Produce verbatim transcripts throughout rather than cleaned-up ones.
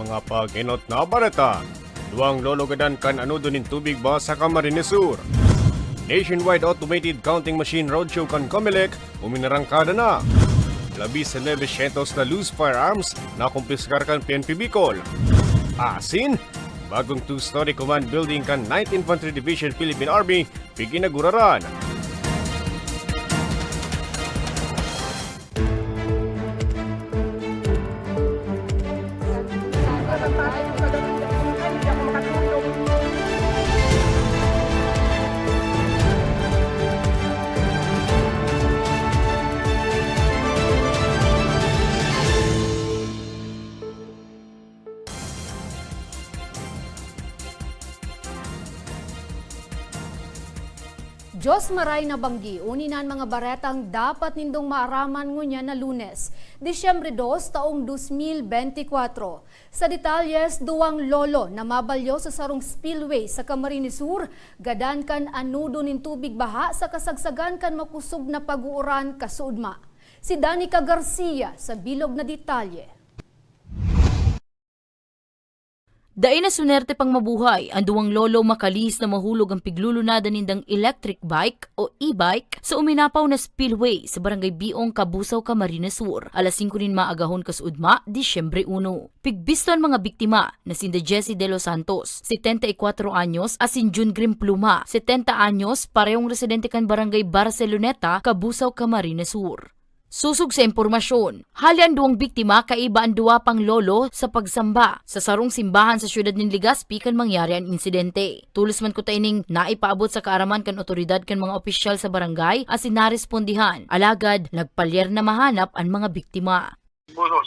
Mga pag-enot na bareta. Duwang lolo gadan kan anodo nin tubig baha sa Camarines Sur. Nationwide Automated Counting Machine Roadshow kan Comelec, uminarangkada na. Labi sa nine syentos na loose firearms na kumpiskar kan P N P Bicol. Asin, bagong two-story command building kan Ninth Infantry Division Philippine Army, pig-inaguraran. Diyos maray na banggi, uni na an mga baretang dapat nindong maaraman ngunyan na Lunes, Disyembre dos, taong dos mil benti kwatro. Sa detalyes, duwang lolo na mabalyo sa sarong spillway sa Camarines Sur, gadan kan anodo nin tubig baha sa kasagsagan kan makusog na pag-uuran kasuodma. Si Danica Garcia sa bilog na detalye. Dai na sunerte pang mabuhay an duwang lolo makalihis na mahulog an piglulunadan nindang electric bike o e-bike sa uminapaw na spillway sa Barangay Biong, Cabusao, Camarines Sur, alas singko nin maagahon kasuodma, Disyembre uno. Pigbisto an mga biktima na sinda Jessie De Los Santos, setenta y cuatro anyos, asin Jun Grimpluma, setenta anyos, parehong residente kan Barangay Barceloneta, Cabusao, Camarines Sur. Sosog sa impormasyon, hale an duwang biktima kaiba an duwa pang lolo sa pagsamba sa sarong simbahan sa siyudad nin Legazpi kan mangyari an insidente. Tolos man kuta ining naipaabot sa kaaraman kan otoridad kan mga opisyal sa barangay asin narespondihan, alagad nagpalyar na mahanap an mga biktima. Bulos,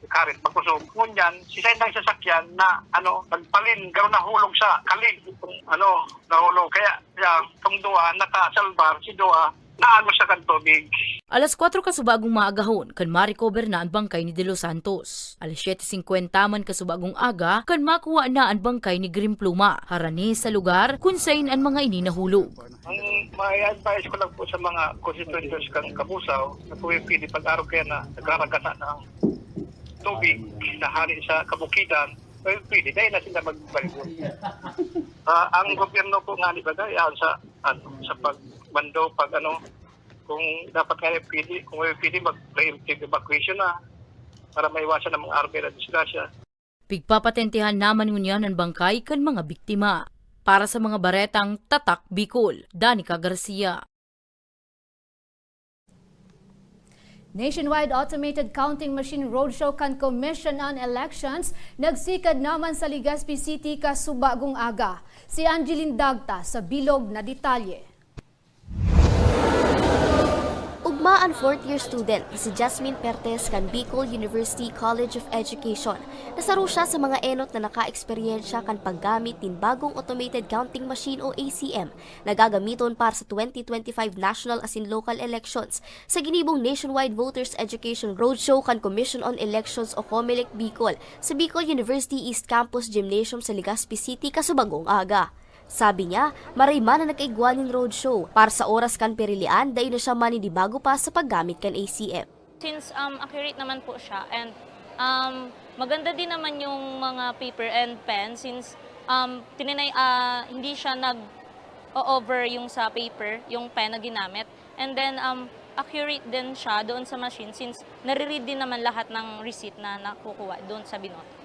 karit, makusog. Ngunyan, si Sendang sasakyan na, ano, nagpalin, garo nahulog sa kalid. Ano, nahulog. Kaya, siya, itong duwa, nakasalbar, si duwa, naagos sa kan tubig. Alas kwatro kasubagong maagahon, kan ma-recover na an bangkay ni De Los Santos. Alas siyete singkwenta man kasubagong aga, kan makuha na an bangkay ni Grimpluma. Harani sa lugar, kun sain an mga ini nahulog. Ang may advice ko lang po sa mga constituents kan Cabusao, na po yung pwede pag-araw kaya na nagraragasa na ang tubig na hali sa kabukidan, well, pwede, dahil na sila magbaligo. Ah, ang gobyerno po nga ni bagay, ah, sa, ano, sa pagmando, pag ano, kung dapat nga pwede, kung may pwede, mag-preemptive evacuation na para maiwasan ang mga army na disgrasya. Pigpapatentehan naman ngunyan an bangkay kan mga biktima. Para sa mga baretang Tatak Bicol, Danica Garcia. Nationwide Automated Counting Machine Roadshow kan Commission on Elections nagsikad naman sa Legazpi City kasubagong aga. Si Angeline Dagta sa bilog na detalye. Ugma an fourth year student na si Jasmine Pertes kan Bicol University College of Education, na saro siya sa mga enot na naka-eksperyensya kan paggamit nin bagong automated counting machine o A C M na gagamiton para sa twenty twenty-five national asin local elections. Sa ginibong Nationwide Voters Education Roadshow kan Commission on Elections o Comelec Bicol sa Bicol University East Campus Gymnasium sa Legazpi City kasubagong aga. Sabi niya, maray man na nagkaigwa nin roadshow. Para sa oras kan pirilian, dai na siya maninibago pa sa paggamit kan A C M. Since, um, accurate naman po siya and, um, maganda din naman yung mga paper and pen since, um, tininay-, ah, hindi siya nag-o-over yung sa paper, yung pen na ginamit. And then, um, accurate din siya doon sa machine since nare-read din naman lahat ng receipt na nakukuha doon sa binoto.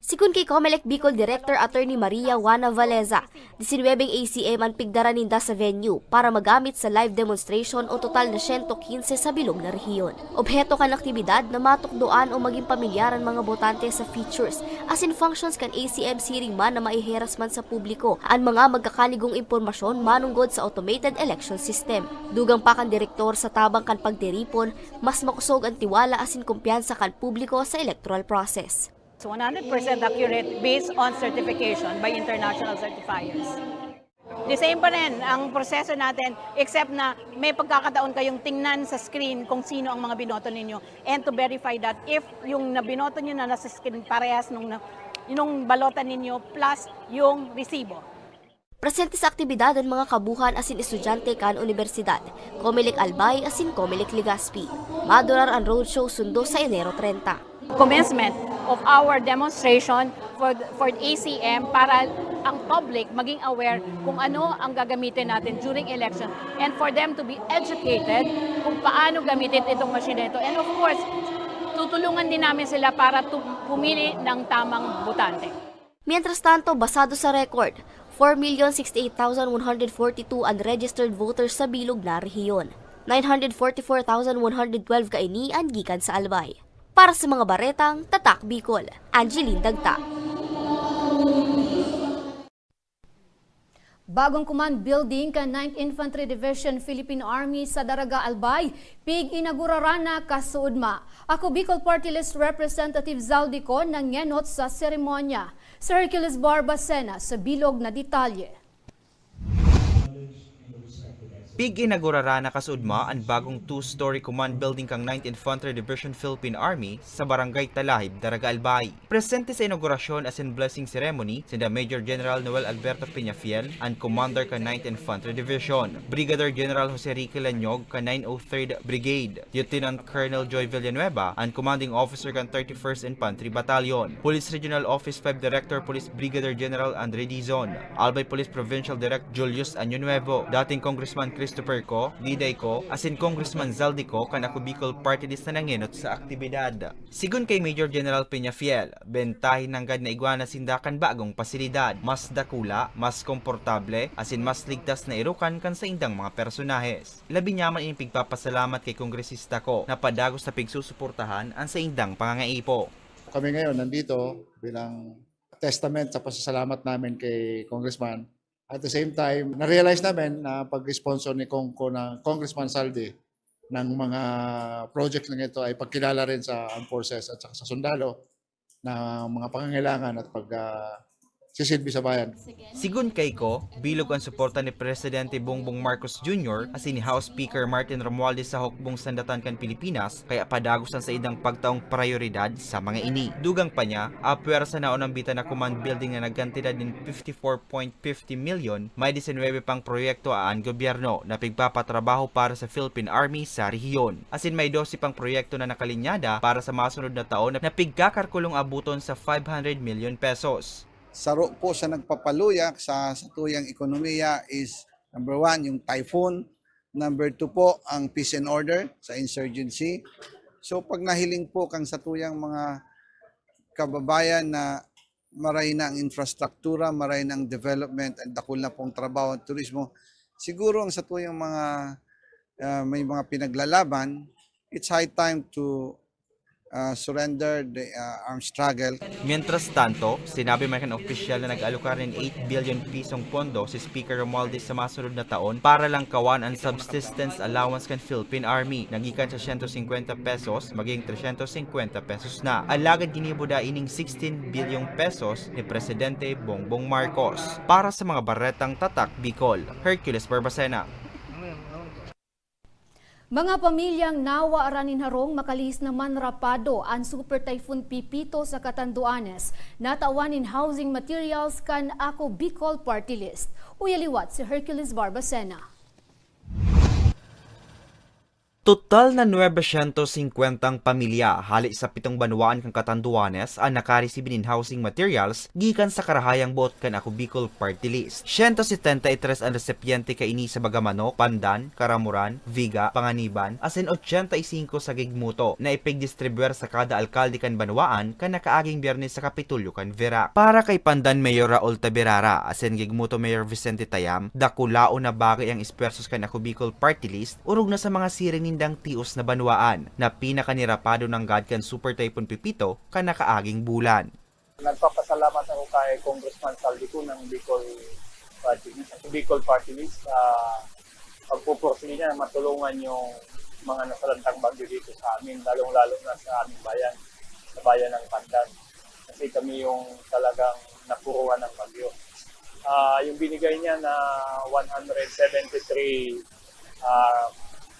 Sigon ki Comelec Bicol Director Attorney Maria Juana Valeza, disinwebeng A C M an pigdara ninda sa venue para magamit sa live demonstration o total na siyento kinse sa bilog na rehiyon. Obheto kan aktibidad na matukdoan o magin pamilyar an mga botante sa features asin functions kan A C M siring man na maiheras man sa publiko an mga magkakanigong impormasyon manunggod sa automated election system. Dugang pa kan direktor, sa tabang kan pagtiripon, mas makosog an tiwala asin kumpiyansa kan publiko sa electoral process. So, one hundred percent accurate based on certification by international certifiers. The same pa rin ang proseso natin, except na may pagkakataon kayong tingnan sa screen kung sino ang mga binoto ninyo and to verify that if yung nabinoto nyo na nasa screen parehas nung, na, nung balota ninyo plus yung resibo. Presente sa aktibidad an mga kabuhan asin estudyante kan unibersidad, Comelec Albay asin Comelec Legazpi. Madurar an roadshow sundo sa Enero trenta. Commencement, of our demonstration for, for A C M para ang public maging aware kung ano ang gagamitin natin during election and for them to be educated kung paano gamitin itong machine na ito. And of course, tutulungan din namin sila para tu- pumili ng tamang botante. Mientras tanto, basado sa record, four million sixty-eight thousand one hundred forty-two an registered voters sa bilog na rehiyon. Nine hundred forty-four thousand one hundred twelve kaini an gikan sa Albay. Para sa mga baretang Tatak Bicol, Angeline Dagta. Bagong command building kan Ninth Infantry Division Philippine Army sa Daraga Albay, pig-inaguraran na kasuodma. Ako Bicol Party List Representative Zaldy Co nangenot sa seremonya. Si Hercules Barbacena sa bilog na detalye. Pig-inaguraran na kasuodma an bagong two-story command building kan Ninth Infantry Division Philippine Army sa Barangay Talahib, Daraga Albay. Presente sa inaugurasyon asin blessing ceremony sinda Major General Noel Alberto Peñafiel, an commander kan Ninth Infantry Division, Brigadier General Jose Ricky Lanyog kan nine oh third Brigade, Lieutenant Colonel Joy Villanueva, an commanding officer kan thirty-first Infantry Battalion, Police Regional Office five Director Police Brigadier General Andre Dizon, Albay Police Provincial Direct Julius Año Nuevo, dating Congressman Christopher Co, Diday Co, asin Congressman Zaldy Co kan Ako Bicol Party List na nangenot sa aktibidad. Sigon kay Major General Peñafiel, bentahe nanggad na igwa na sinda kan bagong pasilidad, mas dakula, mas komportable, asin mas ligtas na erukan kan saindang mga personahes. Labi niya man ining pigpapasalamat kay Kongresista Co na padagos na pigsusuportahan an saindang pangangaipo. Kami ngayon nandito bilang testament sa pasasalamat namin kay Congressman. At the same time, na-realize namin na pag-sponsor ni Congco ng Congressman Zaldy ng mga project na ito ay pagkilala rin sa armed forces at saka sa sundalo na mga pangangailangan at pag ah, sisilbi sa bayan. Sigon kay Co, bilog an suporta ni Presidente Bongbong Marcos Junior asin ni House Speaker Martin Romualdez sa hukbong sandatan kan Pilipinas, kaya padagos an saindang pagtaong prayoridad sa mga ini. Dugang pa niya, apwersa na unang bita na command building na nagkantidad nin fifty-four point fifty million, may disinwebe pang proyekto an gobyerno na pigpapatrabaho para sa Philippine Army sa rehiyon. Asin may dose pang proyekto na nakalinyada para sa masunod na taon na pigkakarkulong abuton sa five hundred million pesos. Saro po sa nagpapaluya sa satuyang ekonomiya is, number one, yung typhoon. Number two po, ang peace and order sa insurgency. So pag nahiling po kang satuyang mga kababayan na maray na ang infrastruktura, maray na ang development, ang dakul na pong trabaho at turismo, siguro ang satuyang mga ah, may mga pinaglalaban, it's high time to ah, surrender the ah, armed struggle. Mientras tanto, sinabi man kan opisyal na nag-alokar nin eight billion pisong pondo si Speaker Romualdez sa masunod na taon para langkawan an subsistence allowance kan Philippine Army na gikan sa siyento singkwenta pesos maging tresyentos singkwenta pesos na. Alagad ginibo da ining sixteen billion pesos ni Presidente Bongbong Marcos. Para sa mga Baretang Tatak Bicol, Hercules Barbacena. Mga pamilyang nawaran nin harong makalihis naman rapado an Super Typhoon Pepito sa Catanduanes, natawan nin housing materials kan Ako Bicol Party List. Uya liwat si Hercules Barbacena. Total na nuebe syentos singkwenta ang pamilya hale sa pitong banwaan kan Catanduanes an nakaresibi nin housing materials gikan sa karahayang boot kan Ako Bicol Party List. Siyento setenta y tres an resipyente kaini sa Bagamanok, Pandan, Caramoran, Viga, Panganiban, asin ochenta y singko sa Gigmuto na ipigdistribuyar sa kada alkalde kan banwaan kan nakaaging Biyernes sa Kapitolyo kan Virac. Para kay Pandan Mayor Raul Taberara asin Gigmuto Mayor Vicente Tayam, dakulaon na bagay ang espuwersos kan Ako Bicol Party List orog na sa mga siring nindang tios na banwaan na pinakanirapado nanggad kan Super Typhoon Pepito kan nakaaging bulan. Nagpapasalamat ako kay Congressman Saldi Co ng Bicol Party, Bicol Party List sa pagpupursige niya na matulungan yung mga nasalantang bagyo dito sa amin, lalong-lalo na sa aming bayan, sa bayan ng Pandan. Kasi kami yung talagang napuruhan ng bagyo. Ah, yung binigay niya na one hundred seventy-three ah,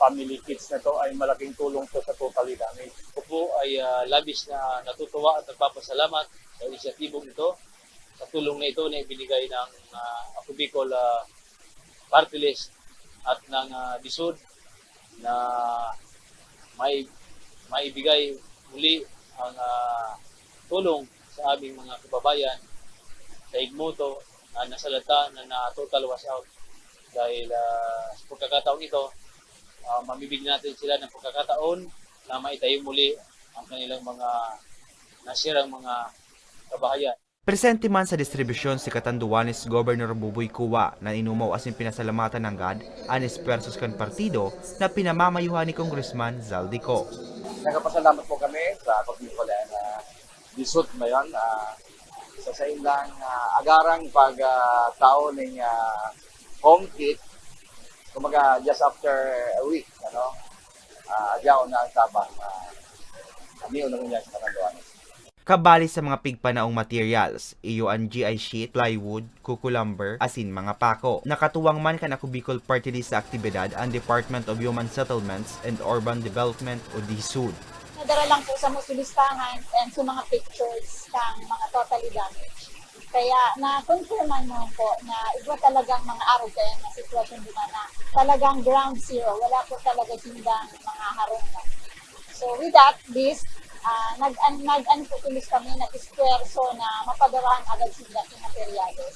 family kits na to ay malaking tulong to sa totally damage. Ako po ay ah, labis na natutuwa at nagpapasalamat sa inisyatibong ito, sa tulong na ito na ibinigay ng ah, Ako Bicol ah, Party List at ng ah, DISUD na may maibigay muli ang ah, tulong sa aming mga kababayan sa Igmoto na nasalanta, na na-total wash out. Dahil, ah, sa pagkakataong ito, ah, mabibigyan natin sila ng pagkakataon na maitayo muli ang kanilang mga nasirang mga kabahayan. Presente man sa distribusyon si Catanduanes Governor Buboy Cua na inumaw asin pinasalamatan nanggad an espuwersos kan partido na pinamamayuhan ni Congressman Zaldy Co. Nagpapasalamat po kami sa Ako Bicol and, ah, DISUD ngayon, ah, sa saindang, ah, agarang pag, ah, tao ning, ah, home kit, kumbaga, just after a week, ano, ah, adyaw na ang tabang, ah, kami unang unya sa Catanduanes. Kabali sa mga pigpanaong materials, iyo an G I sheet, plywood, kuko lumber, asin mga pako. Nakatuwang man kan Ako Bicol Party List sa aktibidad an Department of Human Settlements and Urban Development o DHSUD. Nadara lang po sa listahan and sa mga pictures ng mga totally damaged. Kaya na-confirman mo po na igwa talagang mga arog kaya na sitwasyon di ba na talagang ground zero, wala po talaga sindang mga harong na. So with that list, ah, nag-an-, nag-an po tulis kami, nag-esfuerso na mapadarahan agad sila sa materyales.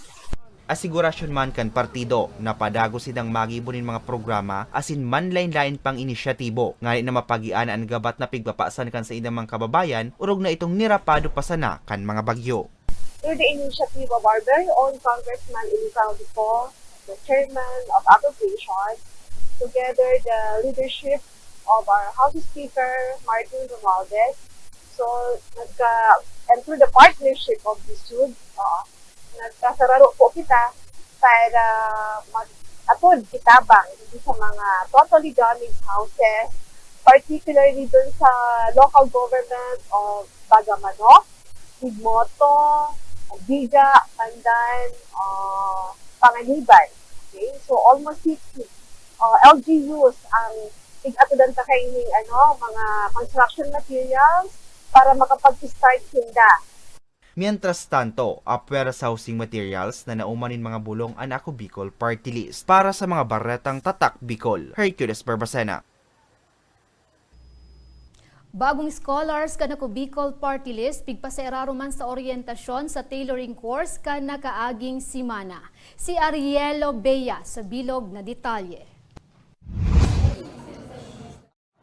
Asigurasyon man kan partido na padagos sindang magibo nin mga programa asin manlaen-laen pang inisyatibo ngani na mapagian an gabat na pigpapasan kan saindang mga kababayan orog na itong nirapado pa sana kan mga bagyo. Through the initiative of our very own Congressman Elizalde Co, the chairman of Aggregation, together the leadership of our House Speaker Martin Romualdez. So, nagka, and through the partnership of the DHSUD, uh, nagkasararo po kita para mag-atod kitabang dito sa mga totally damaged houses, particularly dun sa local government of Bagamanok, Igmoto, Biga, Pandan, ah, Panganiban. Okay? So, almost sixty, ah, L G Us ang tig-atudan ta kaining, ano, mga construction materials para makapag-start sinda. Mientras tanto, apwera sa housing materials na nauman nin mga bulong an Ako Bicol Party List. Para sa mga baretang Tatak Bicol, Hercules Barbacena. Bagong scholars kan Ako Bicol Party List pigpasairarom man sa oryentasyon sa tailoring course kan nakaaging semana. Si Arielo Bea sa bilog na detalye.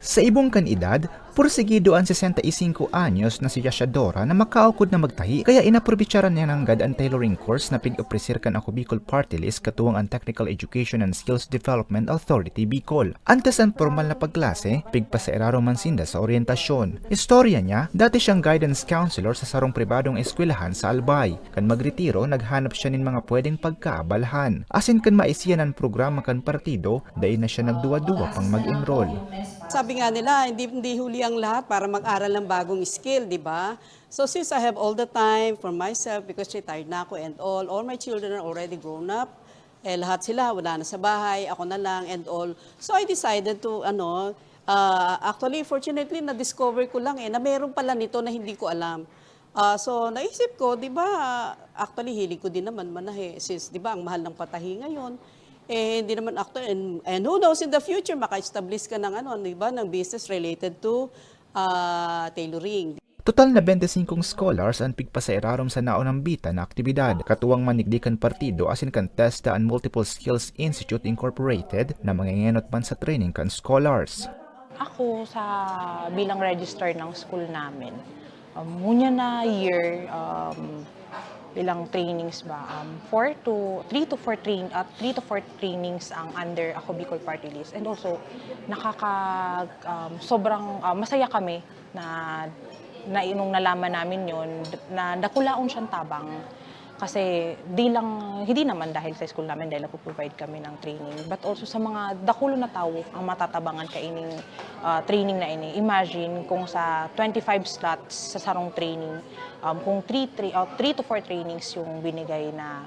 Sa ibong kan edad, pursigido an sesenta y cinco anyos na si Yashadora na makaukod na magtahi, kaya inaprobetsaran niya nanggad an tailoring course na pig-opreser kan Ako Bicol Party List katuwang an Technical Education and Skills Development Authority Bicol. Antes an pormal na pagklase, pigpasairarom man sinda sa oryentasyon. Istorya niya, dati siyang guidance counselor sa sarong pribadong eskwelahan sa Albay. Kan magretiro, naghanap siya nin mga pwedeng pagkaabalahan. Asin kan maisiyan an programa kan partido, dai na siya nagduwa-duwa pang mag-enroll. Sabi nga nila, hindi, hindi huli ang lahat para mag-aral ng bagong skill, di ba? So since I have all the time for myself, because retired na ako and all, all my children are already grown up, eh, lahat sila wala na sa bahay, ako na lang and all. So I decided to, ano, ah, actually, fortunately, na-discover ko lang eh, na meron pala nito na hindi ko alam. Ah, so naisip ko, di ba, actually, hilig ko din naman manahi. Since, di ba, ang mahal ng patahi ngayon, eh, hindi naman actually, and, and who knows in the future, maka-establish ka ng, ano, di ba, ng business related to, ah, tailoring. Total na bente singkong scholars an pigpasairarom sa naonambitan na aktibidad. Katuwang man digdi kan partido asin kan TESDA an Multiple Skills Institute Incorporated na mangengenot man sa training kan scholars. Ako sa bilang register ng school namin, um, ngunyan na year, um, ilang trainings ba? Um, four to, three to four train-, ah, three to four trainings ang under Ako Bicol Party List. And also, nakaka-, um, sobrang, ah, masaya kami na, na nung nalaman namin yun, na dakulaon siyang tabang. Kasi di lang, hindi naman dahil sa school namin, dahil nagpo-provide kami ng training, but also sa mga dakulo na tawo ang matatabangan kaining, ah, training na ini. Imagine kung sa twenty-five slots sa sarong training, um, kung three, three, ah, three to four trainings yung binigay na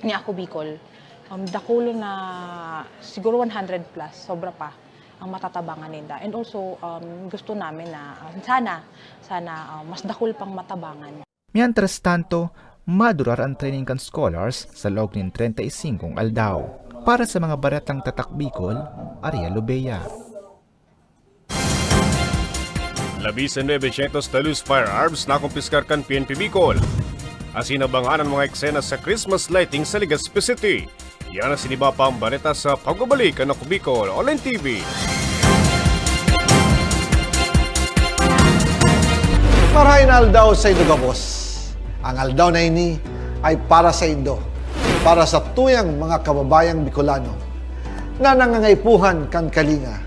ni Ako Bicol, um, dakulo na, siguro one hundred plus, sobra pa ang matatabangan ninda. And also, um, gusto namin na, um, sana, sana, um, mas dakul pang matabangan. Mientras tanto, madurar an training kan scholars sa laog nin treinta y cinco aldaw. Para sa mga baretang Tatak Bicol, Ariel Lobea. Labing nuebe syentos na loose firearms nakumpiskar kan P N P Bicol. Asin abangan an mga eksena sa Christmas lighting sa Legazpi City. Yan asin iba pa ang bareta sa Pagbabalik kan Ako Bicol Online T V. Marahay na aldaw saindo gabos. Ang aldaw na ini ay para saindo, para sa tuyang mga kababayang Bicolano na nangangaipuhan kan kalinga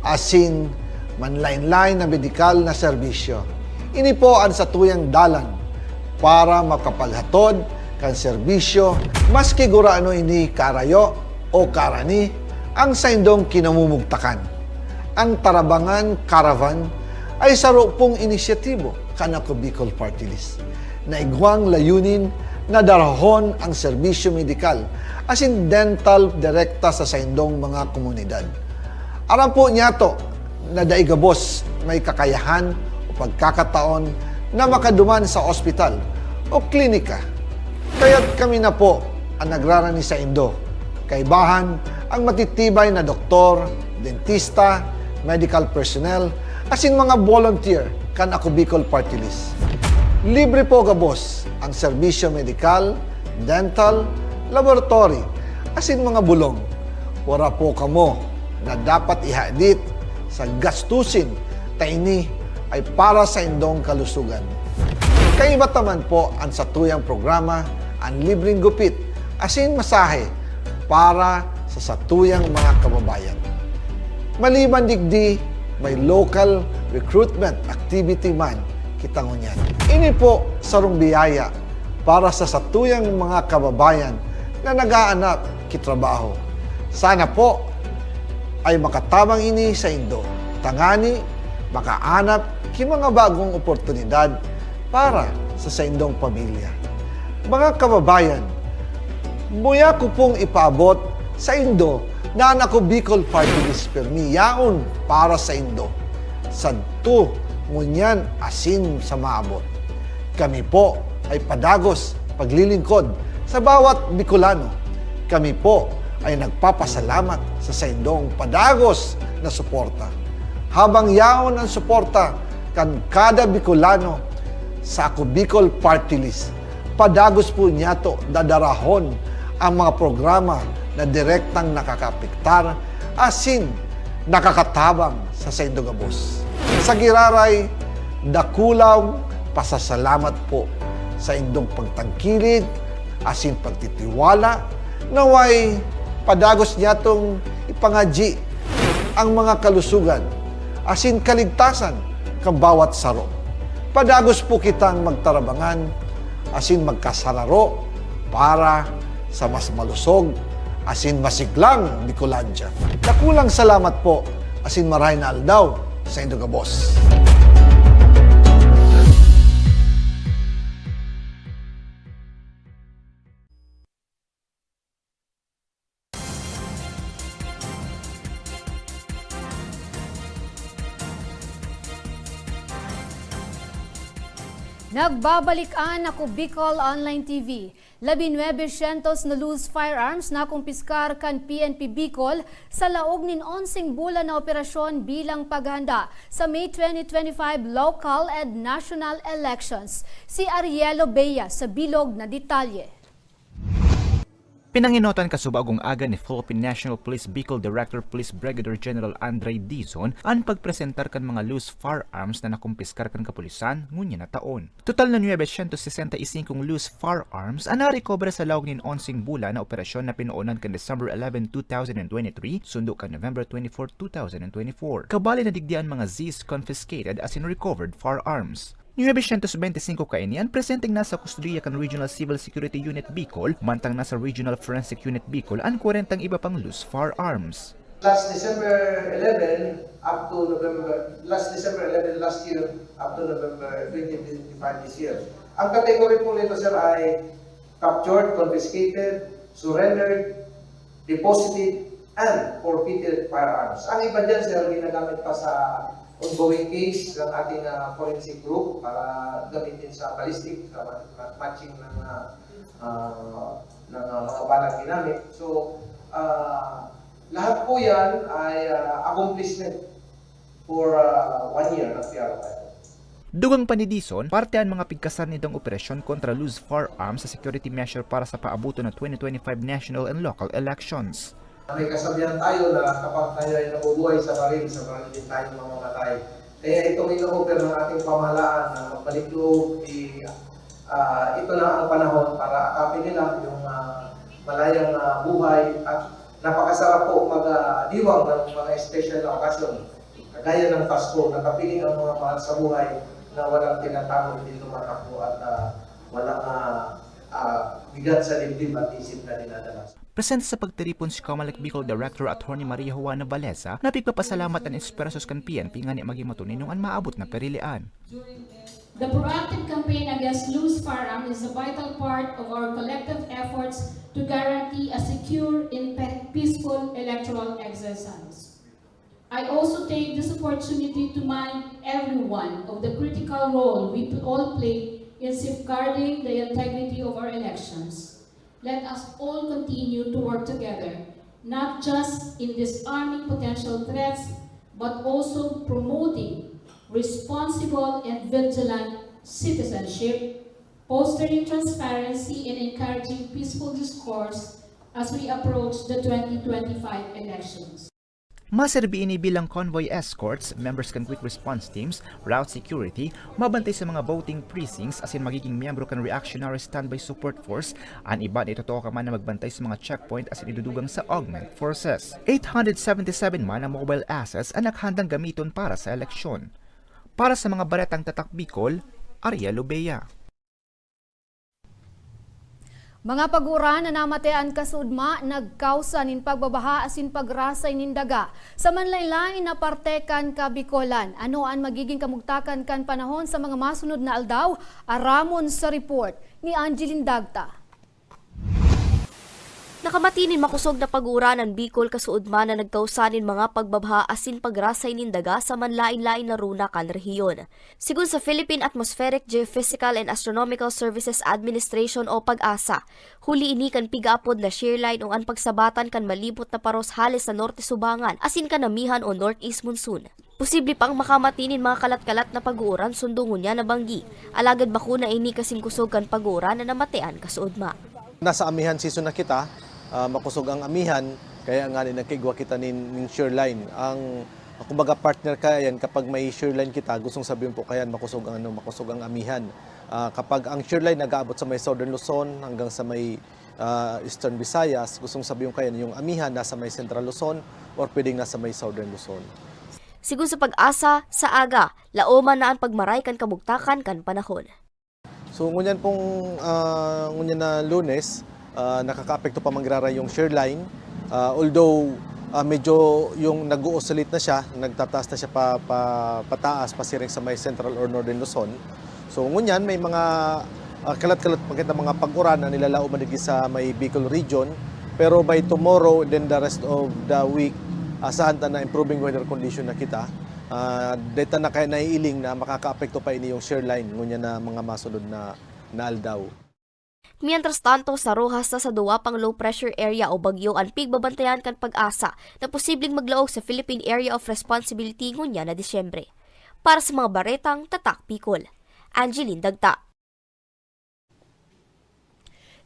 asin manlaen-laen na medikal na serbisyo. Ini po an satuyang dalan para makapaghatod kan serbisyo, maski gurano ini kaarayo o kaarani ang saindong kinamumugtakan. Ang Tarabangan Caravan ay saro pong inisyatibo kan Ako Bicol Party List na igwang layunin na darahon ang serbisyo medikal asin dental direkta sa saindong mga komunidad. Aram po niyato na dai gabos may kakayahan o pagkakataon na makaduman sa ospital o klinika. Kaya't kami na po ang nagrarani saindo. Kaibahan ang matitibay na doktor, dentista, medical personnel, asin mga volunteer kan Ako Bicol Party List. Libre po gabos ang serbisyo medikal, dental, laboratory, asin mga bulong. Wara po kamo na dapat ihadit sa gastusin ta ini ay para saindong kalusugan. Kaiba ta man po an satuyang programa, an libreng gupit asin masahe para sa satuyang mga kababayan. Maliban digdi, may local recruitment activity man kita ngunyan. Ini po sarong biyaya para sa satuyang mga kababayan na nag-aanap ki trabaho. Sana po ay makatabang ini saindo, tangani makaanap ki mga bagong oportunidad para sa saindong pamilya. Mga kababayan, muya ko pong ipaabot saindo na an Ako Bicol Party List pirmi yaon para saindo, sadto, ngunyan asin sa maabot. Kami po ay padagos paglilingkod sa bawat Bicolano. Kami po ay nagpapasalamat sa saindong padagos na suporta. Habang yaon ang suporta kan kada Bicolano sa Ako Bicol Party List, padagos po niyato dadarahon ang mga programa na direktang nakakaapektar asin nakakatabang sa saindong gabos. Sa giraray, dakulang pasasalamat po sa indong pagtangkilik asin pagtitiwala. Naway padagos niyatong ipangadyi ang mga kalusugan asin kaligtasan kan bawat saro. Padagos po kitang magtarabangan asin magkasararo para sa mas malusog asin masiglang Bicolandia. Dakulang salamat po asin marahay na aldaw saindo gabos. Nagbabalik an Ako Bicol Online T V. Labing nuebe syentos na loose firearms nakumpiskar kan P N P Bicol sa laog nin onseng bulan na operasyon bilang paghahanda sa May twenty twenty-five local and national elections. Si Arielo Bea sa bilog na detalye. Pinangenotan kasubagong aga ni Philippine National Police Bicol Director Police Brigadier General Andre Dizon an pagpresentar kan mga loose firearms na nakumpiskar kan kapulisan ngunyan na taon. Total na nuebe syentos sesenta y cinco loose firearms an narecover sa laog nin onseng bulan na operasyon na pinoonan kan December eleven, two thousand and twenty-three, sundo kan November twenty-four, two thousand and twenty-four. Kabali na digdi an mga seized, confiscated asin recovered firearms. Nuebe syentos bente singko kaini an presenteng nasa kustodiya kan Regional Civil Security Unit Bicol, mantang nasa Regional Forensic Unit Bicol an kwarentang iba pang loose firearms. Last December eleven up to November, last December eleven last year up to November twenty twenty-five this year. Ang category po nito, sir, ay captured, confiscated, surrendered, deposited, and forfeited firearms. Ang iba dyan, sir, ginagamit pa sa ongoing case ng ating, ah, forensic group para gamitin sa ballistic, sa ma-, ma-, matching ng, ah, ah, ng, ah, mga balang ginamit. So, ah, lahat po yan ay, ah, accomplishment For uh, one year, nag-P R tayo. Dugang pa ni Dizon, parte an mga pigkasarnidong operasyon kontra loose firearms sa security measure para sa paaboton na twenty twenty-five national and local elections. May kasabihan tayo na kapag tayo ay nabubuhay sa baril, sa baril din tayo mamamatay. Kaya itong ino-offer ng ating pamahalaan na magbalik loob, i, ah, ito na ang panahon para akapin nila yung ah, malayang ah, buhay at napakasarap po magdiwang ng mga special na okasyon. Kagaya ng Pasko, nakapiling ang mga mahal sa buhay na walang tinatago, hindi tumatakbo at ah, walang ah, ah, bigat sa dibdib at isip na dinadala. Presente sa pagtiripon si Comelec Bicol Director Attorney Maria Juana Valesa na pigpapasalamat an esfuerzos kan P N P ngani magin matuninong an maabot na karilian. The proactive campaign against loose firearm is a vital part of our collective efforts to guarantee a secure and pe- peaceful electoral exercise. I also take this opportunity to remind everyone of the critical role we all play in safeguarding the integrity of our elections. Let us all continue to work together, not just in disarming potential threats, but also promoting responsible and vigilant citizenship, fostering transparency, and encouraging peaceful discourse as we approach the twenty twenty-five elections. Maserbi ini bilang convoy escorts, members kan quick response teams, route security, mabantay sa mga voting precincts asin magiging miyembro kan Reactionary Standby Support Force. An iba na itutukaw man na magbantay sa mga checkpoint asin idudugang sa augment forces. Eight hundred seventy-seven man na mobile assets an nakahandang gamiton para sa eleksyon. Para sa mga baretang Tatak Bicol, Ariel Lobea. Mga pag-uran na namatean kasuodma nagkausa nin pagbabaha asin pagrasay nin daga sa manlain-lain na parte kan Kabikolan. Ano an magiging kamugtakan kan panahon sa mga masunod na aldaw? Aramon sa report ni Angeline Dagta. Nakamati nin makosog na pag-uran an Bicol kasuodma na nagkausa nin mga pagbabaha asin pagrasay nin daga sa manlain-lain na rona kan rehiyon. Sigon sa Philippine Atmospheric, Geophysical and Astronomical Services Administration o PAGASA, huli ini kan pigaapod na shear line o an pagsabatan kan malibot na paros hale sa norte subangan asin kan amihan o northeast monsoon. Posible pang makamati nin mga kalat-kalat na pag-uuran sundo ngunyan na banggi, alagad bako na ini kasing kosog kan pag-uuran na namatean kasuodma. Nasa amihan season na kita, ah, makosog ang amihan, kaya ngani nagkaigwa kita nin, nin shear line. Ang, kumbaga, partner kaya yan kapag may shear line kita, gustong sabihin po kaya makosog ang, ano, makosog ang amihan. Ah, kapag ang shear line nag-aabot sa may Southern Luzon hanggang sa may ah, Eastern Visayas, gustong sabihin kaya yung amihan nasa may Central Luzon or pwedeng nasa may Southern Luzon. Sigon sa PAGASA, sa aga, laoman na an pagmaray kan kabugtakan kan panahon. So ngunyan pong ah, ngunyan na Lunes, ah, nakakaapekto pa manggiraray yung shear line. Ah, although ah, medyo yung nag-o-oscillate na siya, nagtataas na siya pa, pa, pataas, pasiring sa may Central or Northern Luzon. So ngunyan may mga ah, kalat-kalat pa kita mga pag-uran na nilalaoman digdi sa may Bicol region. Pero by tomorrow, then the rest of the week, asahan ta na improving weather condition na kita. Ah, deta na kaya naiiling na makakaapekto pa ini yung shear line ngunyan na mga masunod na, na aldaw. Mientras tanto, sa Roxas na sa duwa pang low pressure area o bagyo an pigbabantayan kan PAGASA na posibleng maglaog sa Philippine Area of Responsibility ngunyan na Disyembre. Para sa mga baretang Tatak Bicol, Angeline Dagta.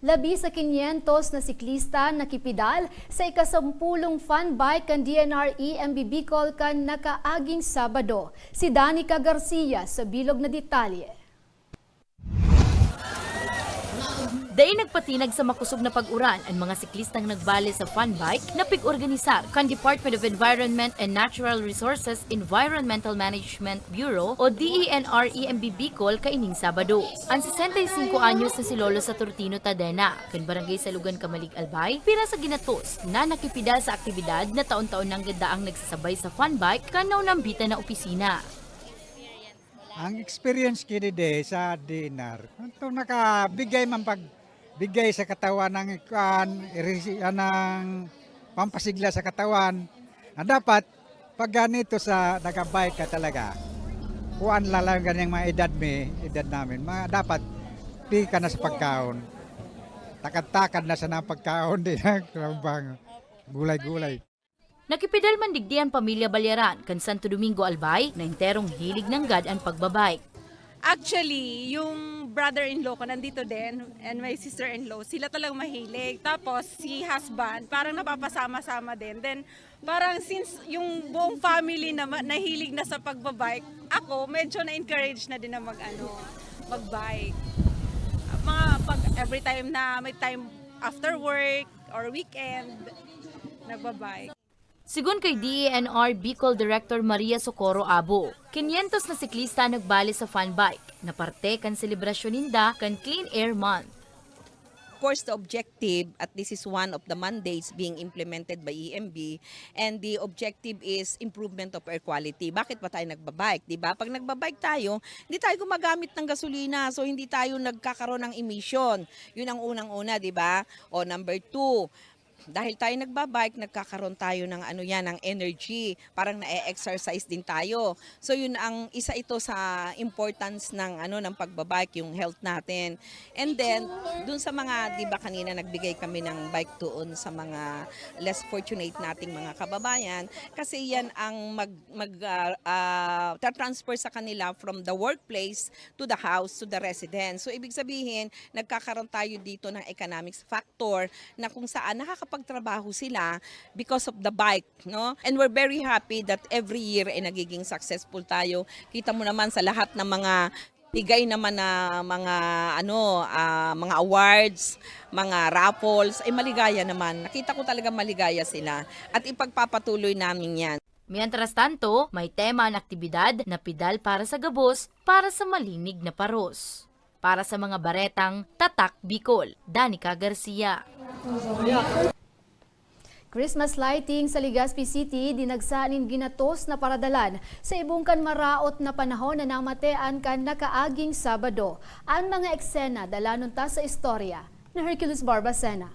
Labi sa kinyentos na siklista nakipidal sa ikasampulong fun bike kan D N R E M B Bicol kan nakaaging Sabado. Si Danica Garcia sa bilog na detalye. Dai nagpatinag sa makosog na pag-uran an mga siklistang nagbale sa fun bike na pig-organisar kan Department of Environment and Natural Resources Environmental Management Bureau o D E N R E M B Bicol kaining Sabado. An sesenta y singko anyos na si Lolo Saturtino Tadena, kan Barangay Salugan, Camalig, Albay, pira sa ginatos na nakipidal sa aktibidad na taon-taon nang gadaang nagsasabay sa fun bike kan naunambitan na opisina. Ang experience ki didi sa D N R, kanto nakabigay man pag bigay sa katawan ng kuan, irisi-, anang pampasigla sa katawan. Na dapat pag ganito sa nagabike ka talaga, kuan lalang ganyang mga edad mi, edad namin, mga dapat pi ka na sa pagkaon. Takad-takad na sana ang pagkaon, di na, gulay-gulay. Nakipidal man digdi an pamilya Balyaran kan Santo Domingo Albay na enterong hilig nanggad an pagbabike. Actually, yung brother-in-law ko nandito din and my sister-in-law, sila talagang mahilig. Tapos si husband, parang napapasama-sama din. Then parang since yung buong family naman nahilig na sa pagbabike, ako medyo na-encourage na din na mag ano, magbike. Mga pag every time na may time after work or weekend, nagbabike. Sigon kay D E N R Bicol Director Maria Socorro Abo, kinyentos na siklista an nagbale sa fun bike na parte kan selebrasyon ninda kan Clean Air Month. Of course, the objective, at this is one of the mandates being implemented by E M B, and the objective is improvement of air quality. Bakit ba tayo nagbabike, di ba? Pag nagbabike tayo, hindi tayo gumagamit ng gasolina, so hindi tayo nagkakaroon ng emission. Yun ang unang-una, di ba? O number two, dahil tayo nagbabike, nagkakaroon tayo ng ano yan, ng energy. Parang na-exercise din tayo. So yun ang isa ito sa importance ng ano ng pagbabike, yung health natin. And then dun sa mga, di ba kanina nagbigay kami ng bike doon sa mga less fortunate nating mga kababayan kasi yan ang mag mag ah, ah, tatransfer sa kanila from the workplace to the house, to the residence. So ibig sabihin, nagkakaroon tayo dito ng economic factor na kung saan nakakapagtrabaho sila because of the bike, no? And we're very happy that every year ay nagiging successful tayo. Kita mo naman sa lahat ng mga bigay naman na mga ano ah, mga awards, mga raffles, ay maligaya naman. Nakita ko talaga maligaya sila at ipagpapatuloy namin 'yan. Mientras tanto, may tema an aktibidad na pidal para sa gabos para sa malinig na paros. Para sa mga baretang Tatak Bicol, Danica Garcia. Christmas lighting sa Legazpi City dinagsa nin ginatos na paradalan sa ibong kan maraot na panahon na namatean kan nakaaging Sabado. An mga eksena dalanon ta sa istorya ni Hercules Barbacena.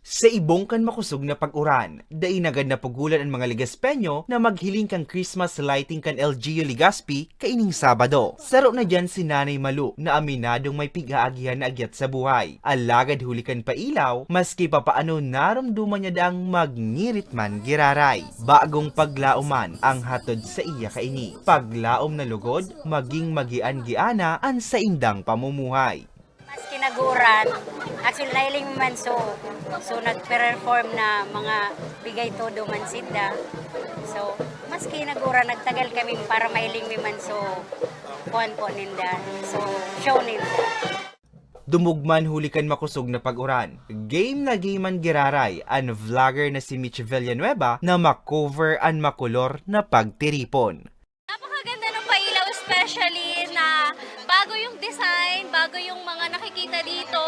Sa ibong kan makosog na pag-uran, dai nanggad napugolan an mga Legazpeño na maghiling kan Christmas lighting kan L G U Legazpi kaining Sabado. Saro na diyan si Nanay Malu na aminadong may pig-aagihan na agyat sa buhay. Alagad huli kan pailaw, maski papaano naromdoman niya daang magngirit man giraray. Bagong paglaom man ang hatod saiya kaini. Paglaom na lugod, maging magian-giana an saindang pamumuhay. Maski nag-uuran, actually nahiling mi man so, so nag-perform na mga bigay todo man sinda. So, maski nag-uuran, nagtagal kami para mahiling mi man so, kuan po ninda, so show ninda. Dumugman huli kan makosog na pag-uran, game na game an giraray an vlogger na si Mitch Villanueva na ma-cover an makolor na pagtiripon. Napakaganda ng pailaw, especially na bago yung design, bago yung mga nakikita dito.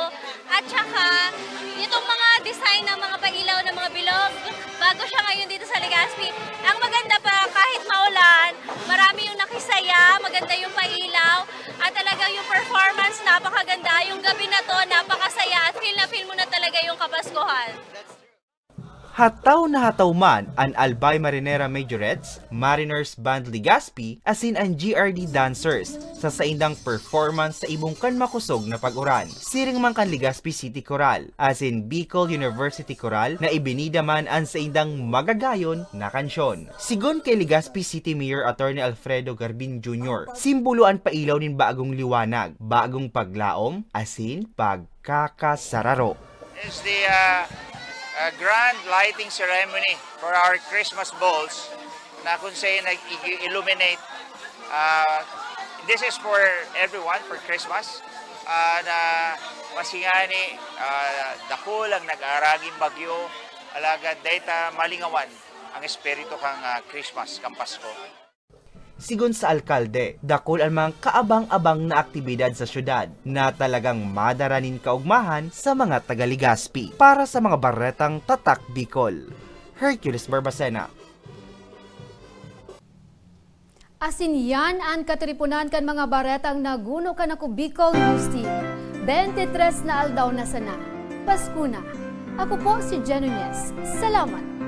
At saka, itong mga design ng mga pailaw ng mga bilog, bago siya ngayon dito sa Legazpi. Ang maganda pa, kahit maulan, marami yung nakisaya, maganda yung pailaw, at talaga yung performance, napakaganda. Yung gabi na to, napakasaya at feel na feel mo na talaga yung Kapaskuhan. Hataw na hataw man an Albay Marinera Majorettes, Mariners Band Legazpi, asin an G R D Dancers sa saindang performance sa ibong kan makosog na pag-uran. Siring man kan Legazpi City Chorale, asin Bicol University Chorale na ibinida man an saindang magagayon na kansyon. Sigon kay Legazpi City Mayor Attorney Alfredo Garbin Junior, simbolo an pailaw nin bagong liwanag, bagong paglaom, asin pagkakasararo. Is the uh, uh, grand lighting ceremony for our Christmas balls na kung saan nag-illuminate. Uh, this is for everyone for Christmas. Uh, na masingani, uh, dakul ang nag-aaraging bagyo, alagad data malingawan ang espiritu kang uh, Christmas, kang Pasko. Sigon sa alkalde, dakul an mga kaabang-abang na aktibidad sa syudad na talagang madara nin kaugmahan sa mga taga-Legazpi. Para sa mga baretang Tatak Bicol, Hercules Barbacena. Asin yan an katiriponan kan mga baretang naguno kan Ako Bicol News Team. Bente tres na aldaw na sana. Pasko na. Ako po si Jen Nunez. Salamat!